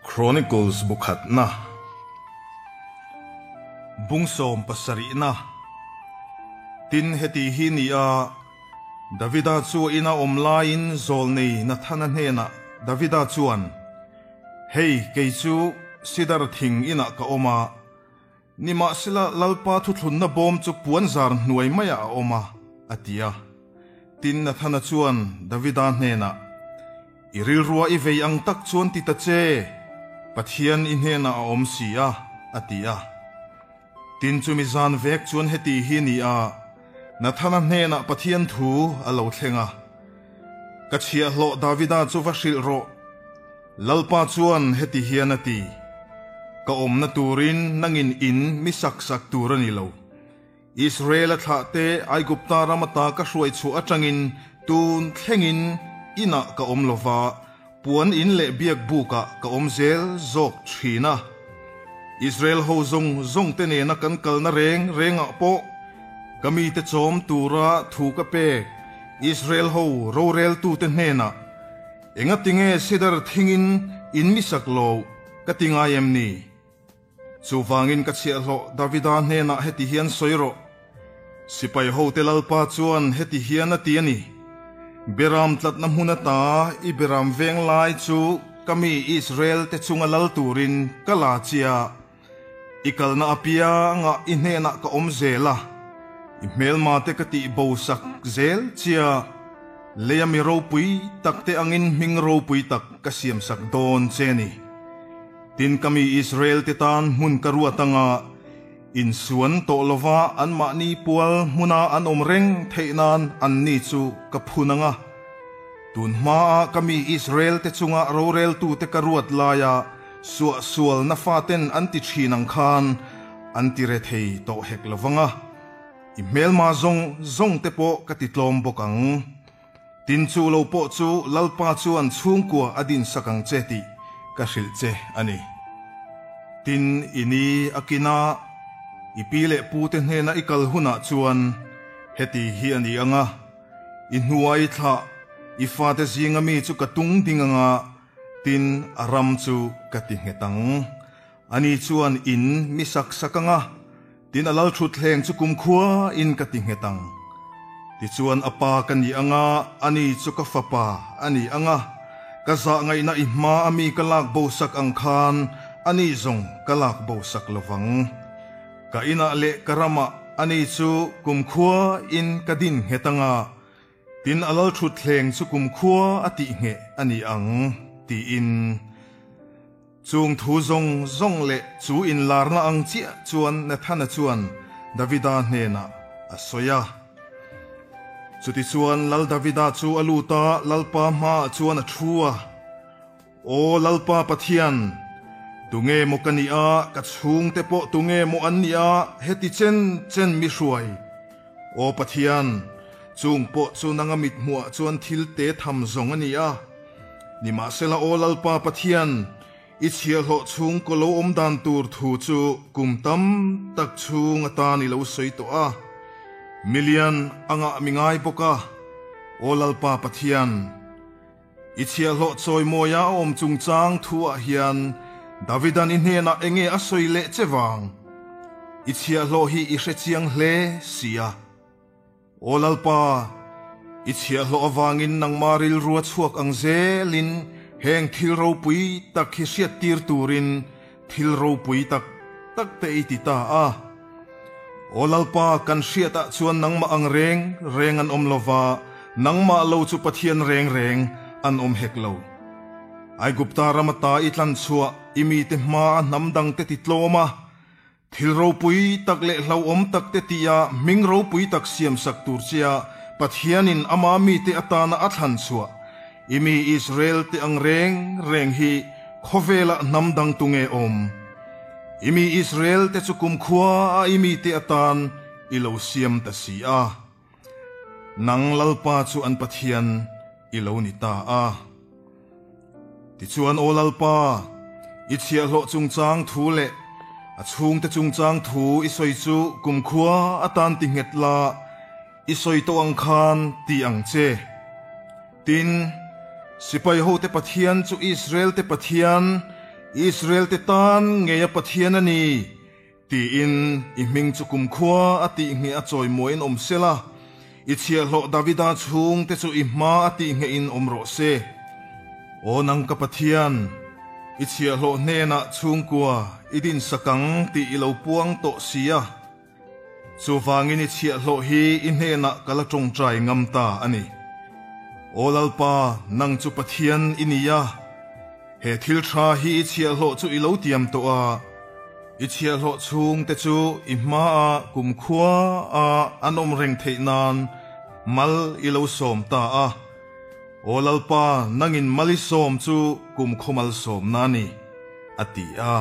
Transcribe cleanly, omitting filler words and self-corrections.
Chronicles bu khatna bung sawmpasarihna Tin, heti hi ni a, Davida chu a ina awm laiin zawlnei Nathana hnenah Davida chuan, Hei, kei chu Sidar thing inah ka awm a, Nimahsela, Lalpa thuthlunna bawm chu puanzar hnuai maiah a awm a, a ti a. Tin, Nathana chuan Davida hnenah, I rilrua i vei ang tak chuan ti ta che, Pathian i hnenah a awm si a, a ti a. Tin, chumi zan vek chuan heti hi ni a, Nathana hnenah Pathian thu a lo thleng a, Ka chhiahhlawh Davida chu va hrilh rawh. Lalpa chuan heti hian a ti, Ka awmna turin nangin in mi sak sak tur a ni lo. Israel-a thlahte Aigupta ram ata ka hruai chhuah atangin tun thlengin inah ka awm lo va, puan in leh biak bukah ka awm zel zawk thin a. Israel ho zawng zawngte nena kan kalna reng rengah pawh ka mite chawm tura thu ka pek Israel ho roreltute hnenah, Engatinge sidar thingin in mi sak lo ka ti ngai em ni? Chuvangin ka chhiahhlawh Davida hnenah heti hian sawi rawh, Sipai hote Lalpa chuan heti hian a ti a ni, Beram tlatna hmun ata i beram veng lai chu ka mi Israel te chunga lal turin ka la chia, i kalna apiangah i hnenah ka awm zel a, i hmelma te ka tih bo sak zel chia, leia mi ropui tak te angin hming ropui tak ka siam sak dawn che ni. Tin ka mi Israel te tan hmun ka ruat anga insuan tawh lova anmahni pual hmuna an awm reng theih nan anni chu ka phun anga, tun hmaa ka mi Israel te chunga roreltute ka ruat laia Suahsualna faten an ti thin ang khan an ti re thei tawh hek lo vang a, i hmelma zawng zawng te pawh ka ti tlawm bawk ang. Tin chu lo pawh chu Lalpa chuan chhungkua a dinsak ang che tih ka hrilh che a ni. Tin, i ni a kina i pi leh pute hnena i kal hunah chuan heti hi a ni ang a, i hnuai thlah i fate zinga mi chu ka tung ding ang a, Tin, a ram chu ka ti nghet ang. Ani chuan in mi sak sak ang a, tin a lalthutthleng chu kumkhua in ka ti nghet ang. Tichuan a pa ka ni ang a, ani chu ka fapa a ni ang a, ka zah ngaihna i hma a mi ka lak bo sak ang khan ani zawng ka lak bo sak lo vang. Ka inah leh ka ramah ani chu kumkhua in ka din nghet ang a, Tin, a lalthutthleng chu kumkhua a tihngheh a ni ang, tiin. Chung thu zawng zawng leh chu inlarna ang chiah chuan Nathana chuan Davida hnenah a sawi a. Chutichuan Lal Davida chu a lut a, Lalpa hmaah chuan a thu a. Aw Lalpa Pathian, tunge maw ka nih a, ka chhungte pawh tunge maw an nih a, heti chen chen mi hruai. Aw Pathian, chung pawh chu nanga mithmuhah chuan thil te tham zawng a ni a. Nimahsela aw Lalpa Pathian, i chhiahhlawh chhung kaw lo awm dan tur thu chu kum tam tak chhung atan i lo sawi tawh a. Milian a ngah mi ngai bawk a, aw Lalpa Pathian. I chhiahhlawh chawimawia a awm chungchang thuah hian Davidan i hnenah enge a sawi leh che vang? I chhiahhlawh hi i hrechiang hle si a. Aw Lalpa, i chhiahhlawh avangin nangmah rilru a chhuak ang zelin heng thil ropui tak hi hriattir turin thil ropui tak tak te i ti ta a. Aw Lalpa, kan hriatah chuan nangmah ang reng reng an awm lo va, nangmah lo chu Pathian reng reng an awm hek lo. Aigupta ram ata i tlanchhuah i mite hmaa hnam dangte ti tlawm a, thil ropui tak leh hlauhawm tak te tia hming ropui tak siamsak tur chia Pathianin ama mite atana a thlanchhuah I mi Israel te ang reng reng hi khawvelah hnam dang tu nge awm? I mi Israel te chu kumkhua a i mite atan i lo siam ta si a. Nang Lalpa chu an Pathian i lo ni ta a. Tichuan Aw Lalpa, i chhiahhlawh chungchang thu leh a chhungte chungchang thu i sawi chu kumkhua atan ti nghet la, I sawi tawh ang khan ti ang che. Tin, sipai hote Pathian chu Israel te Pathian, Israel-te tân ngeia Pathian a ni, tiin i hming chu kumkhua a tihngheh a chawimawiin awm sela, i chhiahhlawh Davida chhungte chu i hma a tihnghehin awm rawh se. Aw nang ka Pathian, i chhiahhlawh hnenah chhungkua i dinsak ang tih i lo puang tawh si a. Chuvangin i chhiahhlawh hi i hnenah ka la tawngtai ngam ta a ni. Aw Lalpa, nang chu Pathian i ni a, he thil tha hi i chhiahhlawh chu i lo tiam tawh a, i chhiahhlawh chhungte chu i hmaah kumkhua a an awm reng theih nan mal i lo sawm ta a. Aw Lalpa, nangin mal i sawm chu kumkhaw malsawmna a ni, a ti a.